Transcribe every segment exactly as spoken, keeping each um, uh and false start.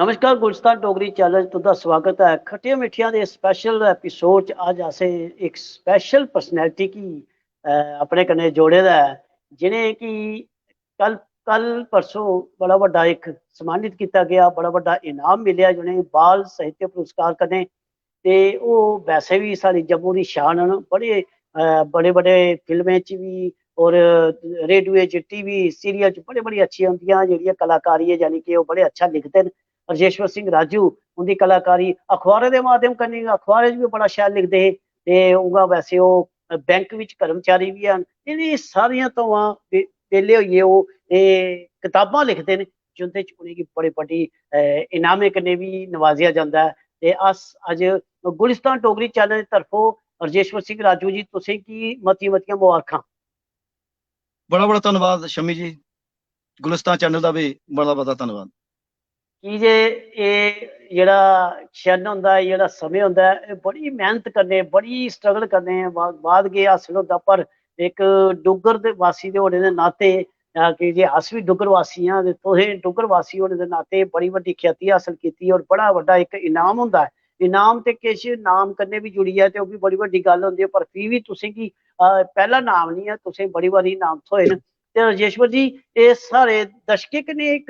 नमस्कार, गुलिस्तान डोगरी चैनल च तुं'दा स्वागत ऐ। खट्टियां मिट्ठियां दे स्पेशल एपिसोड च अज्ज असें इक स्पेशल पर्सनैलिटी गी, अ, अपने कन्नै जोड़े दा ऐ, जि'नें कि कल, कल परसों बड़ा बड्डा इक सम्मानित कीता गेआ, बड़ा बड्डा इनाम मिलेआ जि'नेंगी बाल साहित्य पुरस्कार कन्नै। ते ओह् वैसे बी साढ़ी जम्मू दी शान न, बड़े, अ, बड़े-बड़े फिल्में च बी और रेडियो च, टीवी सीरियल च बड़ी-बड़ी अच्छियां उं'दियां जेह्ड़ियां कलाकारी ऐ, यानी कि ओह् बड़े अच्छा लिखदे न। राजेश्वर सिंह राजू उं'दी कलाकारी अखबारें दे माध्यम कन्नै, अखबारें च बी बड़ा शैल लिखदे हे ते उ'आं वैसे ओह् बैंक बिच कर्मचारी बी हैन। इ'नें सारियां धौआं बे-, बेल्ले होइयै ओह् एह् कताबां लिखदे न, जिं'दे च उ'नेंगी बड़े बड्डी, अ, इनामें कन्नै बी नवाजेआ जंदा ऐ। ते अस अज्ज गुलिस्तान डोगरी चैनल दी तरफों राजेश्वर सिंह राजू जी, तुसेंगी मतियां-मतियां मबारखां। बड़ा-बड़ा धन्नवाद शमी जी, गुलिस्तान चैनल दा बी बड़ा-बड़ा धन्नवाद। की जे एह् जेह्ड़ा क्षण होंदा ऐ, जेह्ड़ा समें होंदा ऐ, एह् बड़ी मेह्नत कन्नै, बड़ी स्ट्रगल कन्नै बा-, बाद गै हासल होंदा, पर इक डुग्गर दे वासी दे होने दे नाते, अ, की जे अस बी डुग्गर वासी आं ते तुसें डुग्गर वासी होने दे नाते बड़ी बड्डी ख्याति हासल कीती और बड़ा बड्डा इक इनाम होंदा ऐ। इनाम ते किश नाम कन्नै बी जुड़ी जाए ते ओह् बी बड़ी बड्डी गल्ल होंदी ऐ, पर फ्ही बी तुसेंगी, अ, पैह्ला नाम निं ऐ, तुसें बड़ी बारी इनाम थ्होए न। ते राजेश्वर जी, एह् साढ़े दर्शकें कन्नै इक,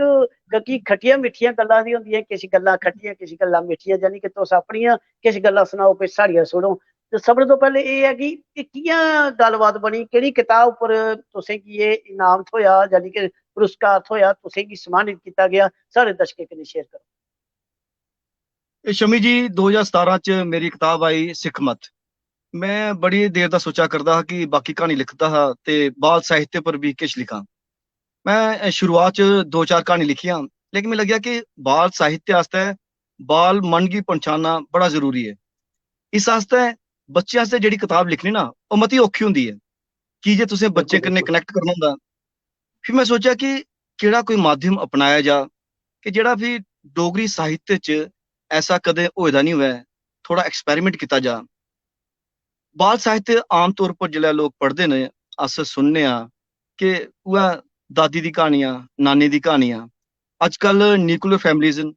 क्योंकि खट्टियां मिट्ठियां गल्लां दी होंदियां, किश गल्लां खट्टियां, किश गल्लां मिट्ठियां, यानी कि तुस अपनियां किश गल्लां सनाओ, कोई साढ़ियां सुनो। ते सभनें तो पैह्ले एह् ऐ कि एह् कि'यां गल्लबात बनी, केह्ड़ी कताब उप्पर तुसेंगी एह् इनाम थ्होएआ, यानी कि पुरस्कार थ्होएआ, तुसेंगी सम्मानित कीता गेआ, साढ़े दर्शकें कन्नै शेयर करो। एह् शमी जी, दो ज्हार सतारां च मेरी कताब आई सिक्ख मत। मैं बड़ी देर दा सोचा करदा हा कि बाकी क्हानी लिखदा हा ते बाल साहित्य पर बी किश लिखां। मैं शुरुआत च दो चार क्हानी लिखियां, लेकिन मिगी लग्गेआ कि बाल साहित्य आस्तै बाल मन गी पन्छानना बड़ा जरूरी ऐ। इस आस्तै बच्चें आस्तै जेह्ड़ी कताब लिखनी ना, ओह् मती औखी होंदी ऐ, की जे तुसें बच्चें बिल्कुल, कन्नै बिल्कुल। कनैक्ट करना होंदा। फ्ही मैं सोचेआ कि केह्ड़ा कोई माध्यम अपनाया जा कि जेह्ड़ा फ्ही डोगरी साहित्य च ऐसा कदें होए दा निं होऐ, थोह्ड़ा एक्सपेरिमेंट कीता जा। बाल साहित्य आम तौर पर जिसलै लोक पढ़दे न, अस सुनने आं कि उ'ऐ दादी दी क्हानियां, नानी दी क्हानियां। अजकल न्यूक्लियर फैमिलीज न,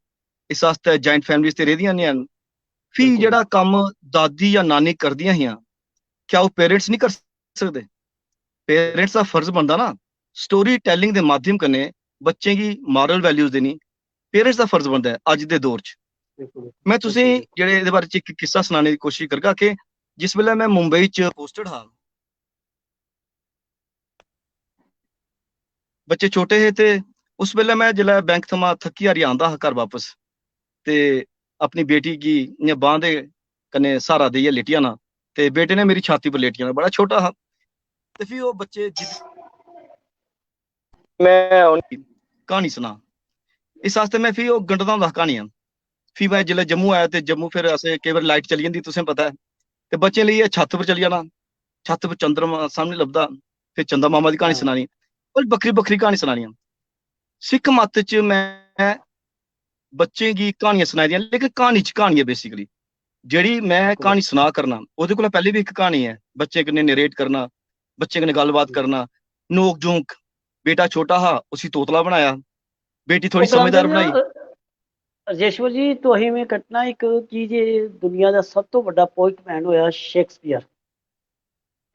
इस आस्तै ज्वाइंट फैमिलीज ते रेह्दियां निं हैन। फ्ही बिल्कुल। जेह्ड़ा कम्म दादी जां नानी करदियां हियां, क्या ओह् पेरेंट्स निं करी सकदे? पेरेंट्स दा फर्ज बनदा ना, स्टोरी टेलिंग दे माध्यम कन्नै बच्चें गी मॉरल वैल्यूज देनी, पेरेंट्स दा फर्ज बनदा ऐ अज्ज दे दौर च। बिल्कुल। मैं तुसें बिल्कुल। जेह्ड़े एह्दे बारे च इक किस्सा सनाने दी कोशिश करगा कि जिस बेल्लै मैं मुंबई च पोस्टेड हा, बच्चे छोटे हे ते उस बेल्लै मैं जिसलै बैंक थमां थक्की हारी आंदा हा घर बापस, ते अपनी बेटी गी इ'यां बांह् दे कन्नै स्हारा देइयै लेटी जाना, ते बेटे ने मेरी छाती पर लेटी जाना, बड़ा छोटा हा। ते फ्ही ओह् बच्चे जिद मैं उ'नेंगी क्हानी सनां। इस आस्तै मैं फ्ही ओह् गंढदा होंदा हा क्हानियां। फ्ही मैं जिसलै जम्मू आया ते जम्मू फिर असें केईं बारी लाइट चली जंदी, तुसें पता ऐ, ते बच्चें लेइयै छत्त पर चली जाना। छत्त पर चंद्रमा सामनै लभदा, फिर चंदा मामा दी क्हानी हां। सनानी, और बक्खरी बक्खरी क्हानी सनानियां। सिक्ख मत च मैं बच्चें गी क्हानियां सनाई दियां, लेकिन क्हानी च क्हानी ऐ basically। जेह्ड़ी मैं बिल्कुल। क्हानी सना करना, ओह्दे कोला पैह्ले बी इक क्हानी ऐ, बच्चें कन्नै नरेट करना, बच्चें कन्नै गल्लबात हम्म। करना, नोक झोंक। बेटा छोटा हा, उसी तोतला बनाया, बेटी थोह्ड़ी ओह् गलांदे समझदार न, बनाई। अ, राजेश्वर जी, तुसें में कट्टना इक कि जे दुनिया दा सब तो बड्डा पोइट मैन होएआ शेक्सपियर।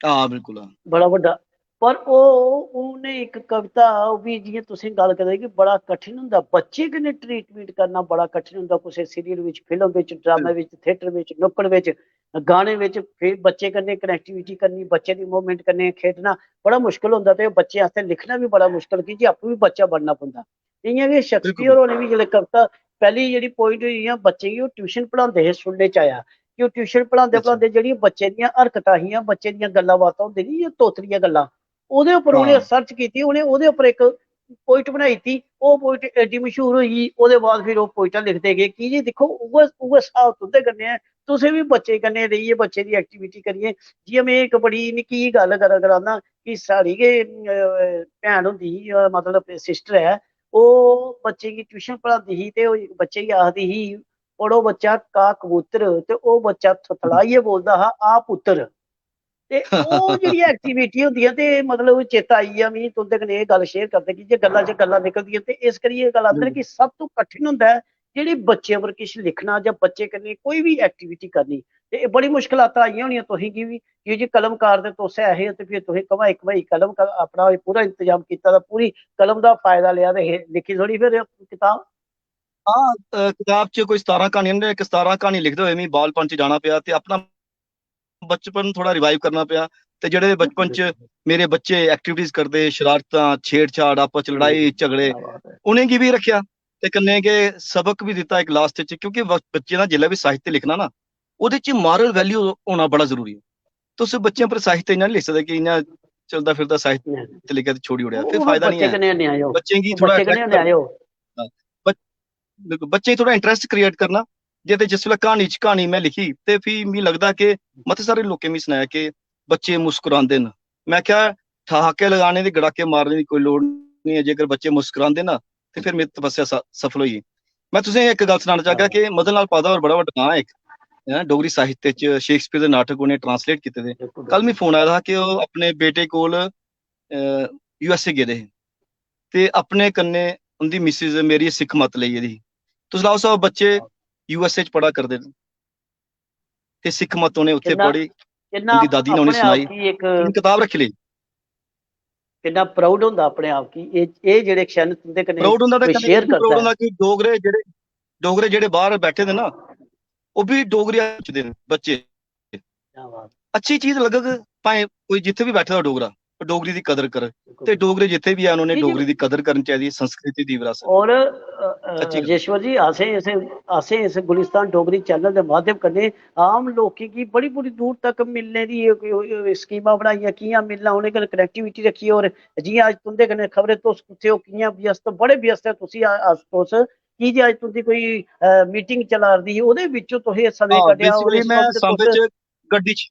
हां, बिल्कुल, हां। बड़ा बड्डा। पर ओह्, उ'नें इक कविता, ओह् बी जि'यां तुसें गल्ल करी कि बड़ा कठिन होंदा, बच्चे कन्नै ट्रीटमेंट करना बड़ा कठिन होंदा, कुसै सीरियल बिच, फिल्म बिच, ड्रामे बिच, थिएटर बिच, नुक्कड़ बिच, गाने बिच, फिर बच्चे कन्नै कनेक्टिविटी करनी, बच्चे दी मूवमेंट कन्नै खेढना बड़ा मुश्कल होंदा, ते बच्चे आस्तै लिखना बी बड़ा मुश्कल, की जे आपूं बी बच्चा बनना पौंदा। इ'यां गै शेक्सपियर बिल्कुल। होरें बी जिसलै कविता पैह्ली जेह्ड़ी पोइट होई, जि'यां बच्चें गी ओह् ट्यूशन पढ़ांदे हे, सुनने च आया कि ओह् ट्यूशन पढ़ांदे, अच्छा। पढ़ांदे जेह्ड़ियां बच्चे दियां हरकतां हियां, बच्चे दियां गल्लां बातां होंदियां हियां, तोतलियां गल्लां, ओह्दे उप्पर उ'नें हां। सर्च कीती, उ'नें ओह्दे उप्पर इक पोइट बनाई दित्ती। ओह् पोइट एड्डी मशहूर होई गेई, ओह्दे बाद फिर ओह् पोइटां लिखदे गे। की जे दिक्खो, उ'ऐ, उ'ऐ स्हाब तुं'दे कन्नै ऐ, तुसें बी बच्चे कन्नै रेहियै, बच्चे दी एक्टिविटी करियै, जि'यां में इक बड़ी निक्की जेही गल्ल करा, कराना कि साढ़ी गै, अ, भैन होंदी ही, अ, मतलब सिस्टर ऐ, ओह् बच्चे गी ट्यूशन पढ़ांदी ही ते ओह् बच्चे गी आखदी ही, "पढ़ो बच्चा, का कबूतर", ते ओह् बच्चा थथलाइयै बोलदा हा, "आ पुत्तर।" ते ओह् जेह्ड़ियां एक्टिविटी होंदियां ते मतलब चेता आई गेआ मिगी तुं'दे कन्नै एह् गल्ल शेयर करदे कि जे गल्लां च गल्लां निकलदियां, ते इस करियै एह् गल्ल आखदे न बिल्कुल। कि सब तों कठिन होंदा ऐ जेह्ड़ी बच्चें पर किश लिखना जां बच्चें कन्नै कोई बी एक्टिविटी करनी, ते एह् बड़ी मुश्कलातां आइयां होनियां तुसेंगी बी, की जे कलमकार ते तुस ऐ हे, ते फिर तुसें घमाई घमाई कलम क-, अपना एह् पूरा इंतजाम कीता दा, पूरी कलम दा फायदा लेआ ते हे-, लिखी थोड़ी फिर कताब। हां, अ, कताब च कोई सतारां क्हानियां न, इक सतारां क्हानी लिखदे होए मिगी बालपन च जाना पेआ ते अपना बचपन थोह्ड़ा रिवाइव करना पेआ। ते जेह्ड़े बचपन च मेरे बच्चे एक्टिविटीज करदे, शरारतां, छेड़छाड़, आपस च लड़ाई झगड़े, क्या बात है। उ'नेंगी बी रक्खेआ ते कन्नै गै सबक बी दित्ता इक लास्ट च, क्योंकि ब-, बच्चें दा जिसलै बी साहित्य लिखना ना, ओह्दे च मॉरल वैल्यू होना बड़ा जरूरी ऐ। तुस बच्चें पर साहित्य इ'यां निं लिखी सकदे कि इ'यां चलदा फिरदा साहित्य नहीं, लिखेआ ते छोड़ी ओड़ेआ, वो, फिर वो फायदा निं बच्चे ऐ। कन्नै अन्याय हो, बच्चें गी थोह्ड़ा बच्चे कन्नै अट्रैक्ट अन्याय करना, हो। हां, बच-, बिल्कुल, बच्चें गी थोह्ड़ा इंटरैस्ट क्रिएट करना। जे ते जिस बेल्लै क्हानी च क्हानी में लिखी ते फ्ही मिगी लगदा कि मते सारे लोकें मिगी सनाया कि बच्चे मुस्कुरांदे न। में आखेआ, ठहाके लगाने ते गड़ाके मारने दी कोई लोड़ निं ऐ, जेकर बच्चे मुस्कुरांदे ना ते फिर मेरी तपस्या स-, सफल होई गेई। में तुसें गी इक गल्ल सनाना चाहगा क्या कि मदन लाल पाधा होर बड़ा बड्डा नांऽ ऐ इक, है ना, डोगरी साहित्य च शेक्सपियर दे नाटक उ'नें ट्रांसलेट कीते दे। बिल्कुल, कल मिगी बिल्कुल। फोन आए दा हा कि ओह् अपने बेटे कोल, अ, यूएसए गेदे हे ते अपने कन्नै उं'दी मिसिस मेरी सिक्ख मत लेई गेदी ही। तुस लाओ स्हाब, बच्चे हाँ। यूएसए च पढ़ा करदे न ते सिक्ख मत उ'नें उत्थै किन्ना, पढ़ी, किन्ना उं'दी दादी ने उ'नें अपने आप सनाई, गी इक उ'नें कताब रक्खी लेई। किन्ना प्राउड होंदा अपने आप गी, एह्, एह् जेह्ड़े क्षण तुं'दे कन्नै प्राउड होंदा ते कोई कन्नै शेयर एह् बी प्राउड करदा ऐ। होंदा कि डोगरे जेह्ड़े, डोगरे जेह्ड़े बाह्र बैठे दे ना, ओह् बी डोगरी सोचदे न बच्चे। क्या बात। अच्छी चीज लगग, भाएं कोई जित्थै बी बैठे दा डोगरा, ओह् डोगरी दी कदर कर। बिल्कुल। ते डोगरे जित्थै बी हैन, उ'नें जी, जी। डोगरी दी कदर करनी चाहिदी, संस्कृति दी विरासत। और, अ, अ, सच्ची गल्ल। राजेश्वर जी, असें इस, असें इस गुलिस्तान डोगरी चैनल दे माध्यम कन्नै आम लोकें गी बड़ी, बड़ी दूर तक मिलने दी, अ, अ, स्कीमां बनाइयां, कि'यां मिलना, उ'नें कन्नै कनेक्टिविटी रक्खी। और जि'यां अज्ज तुं'दे कन्नै खबरै तुस कुत्थै ओ, कि'यां व्यस्त, बड़े व्यस्त ऐ तुसी, अ, अस, तुस, की जे अज्ज तुं'दी कोई, अ, मीटिंग चला दी ही, ओह्दे बिच्चों तुसें समें हां, कड्ढेआ, और बेसिकली इस मैं वक्त सांबे तुस च गड्डी च,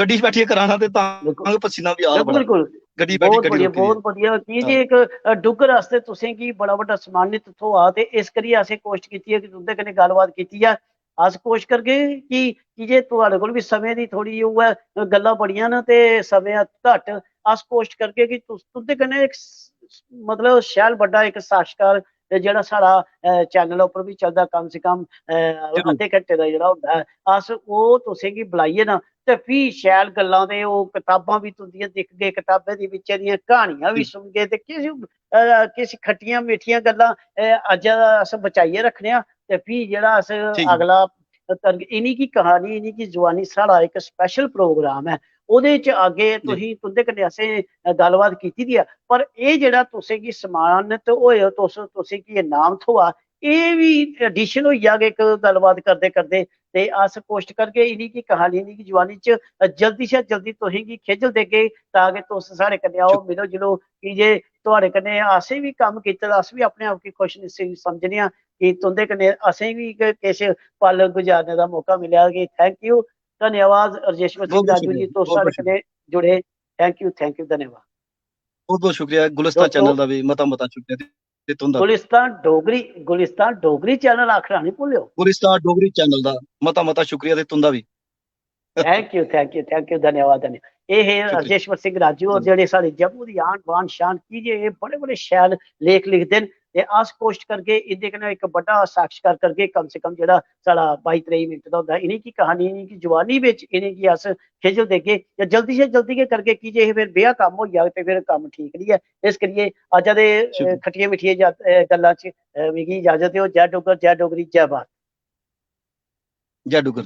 गड्डी च बैठियै करा ना ते तां बिल्कुल। गै पसीना बी आ दा बिल्कुल, बड़ा। बिल्कुल। गड्डी बैठी, बहुत गड्डी बढ़िया, रोकी दी। बहुत बढ़िया। की जे हां। इक, अ, डुग्गर आस्तै तुसें गी बड़ा बड्डा सम्मानित थ्होआ, ते इस करियै असें कोशश कीती ऐ कि तुं'दे कन्नै गल्लबात कीती ऐ। अस कोशश करगे कि, की जे थुआढ़े कोल बी समें दी थोह्ड़ी ओह् ऐ, गल्लां बड़ियां न ते समें घट्ट। अस कोशश करगे कि तुस, तुं'दे कन्नै इक स-, मतलब शैल बड्डा इक साक्षात्कार, ते जेह्ड़ा साढ़ा, अ, चैनल उप्पर बी चलदा, कम से कम, अ, जरूर। अद्धे घंटे दा जेह्ड़ा होंदा ऐ, अस ओह् तुसें गी बुलाइयै ना, ते फ्ही शैल गल्लां ते ओह् कताबां बी तुं'दियां दिखगे, कताबें दे बिच्चे दियां क्हानियां बी जी। सुनगे, ते किश, अ, किश खट्टियां मिट्ठियां गल्लां, अ, अज्ज अस बचाइयै रक्खने आं, ते फ्ही जेह्ड़ा अस ठीक ऐ। अगला करगे, इ'नें गी कहानी, इ'नें गी जुआनी साढ़ा इक स्पैशल प्रोग्राम ऐ, ओह्दे च अग्गें जी। तुसीं, तुं'दे कन्नै असें गल्लबात कीती दी ऐ, पर एह् जेह्ड़ा तुसें गी सम्मानत होए ओ तुस, तुसें गी इनाम थ्होआ, एह् बी एडिशन होई जाग इक गल्लबात करदे करदे। ते अस कोशट करगे इ'नें गी कहानी, इ'नें गी जुआनी च जल्दी शा जल्दी तुसें गी खेजल देगे, तां कि तुस साढ़े कन्नै आओ, शुक- मिलो जुलो, की जे थुआढ़े कन्नै असें बी कम्म कीते दा, अस बी अपने आप गी खुश नसीब समझने आं कि तुं'दे कन्नै असें बी कि-, किश पल गुजारने दा मौका मिलेआ। कि थैंक यू, धन्यवाद राजेश्वर सिंह बहुत बहुत राजू जी, शुक्रिया, तुस बहुत साढ़े बहुत शुक्रिया। कन्नै जुड़े, थैंक यू, थैंक यू, धन्यवाद। बहुत बहुत शुक्रिया गुलिस्तान दोस्तों, चैनल दा भी मता मता शुक्रिया ते तुं'दा बी। गुलिस्तान डोगरी, गुलिस्तान डोगरी चैनल आखना नहीं भूल्यो। गुलिस्तान डोगरी चैनल दा मता मता शुक्रिया ते तुं'दा बी। Thank you, thank you, thank you, धन्यवाद, धन्यवाद। एह् हे शुक्रिया। राजेश्वर सिंह राजू होर, धन्यवाद। जेह्ड़े साढ़े जम्मू दी आन बान शान, की जे एह् बड़े बड़े शैल लेख लिखदे न। ते अस कोशट करगे इं'दे कन्नै इक बड्डा साक्षात्कार करगे, कम से कम जेह्ड़ा साढ़ा बाई त्रेई मिनट दा होंदा, इ'नेंगी कहानी, इ'नेंगी जुआनी बिच इ'नेंगी अस खेजल देगे, ते जल्दी शा जल्दी गै करगे, की जे एह् फिर बेहा कम्म होई जाग ते फिर कम्म ठीक निं ऐ। इस करियै अज्जा दे, अ, शुक्रिया। खट्टिये मिट्ठिये जा-, अ, गल्लां च, अ, मिगी इजाजत देओ। जै डुग्गर, जै डोगरी, जै भारत। जय डुग्गर।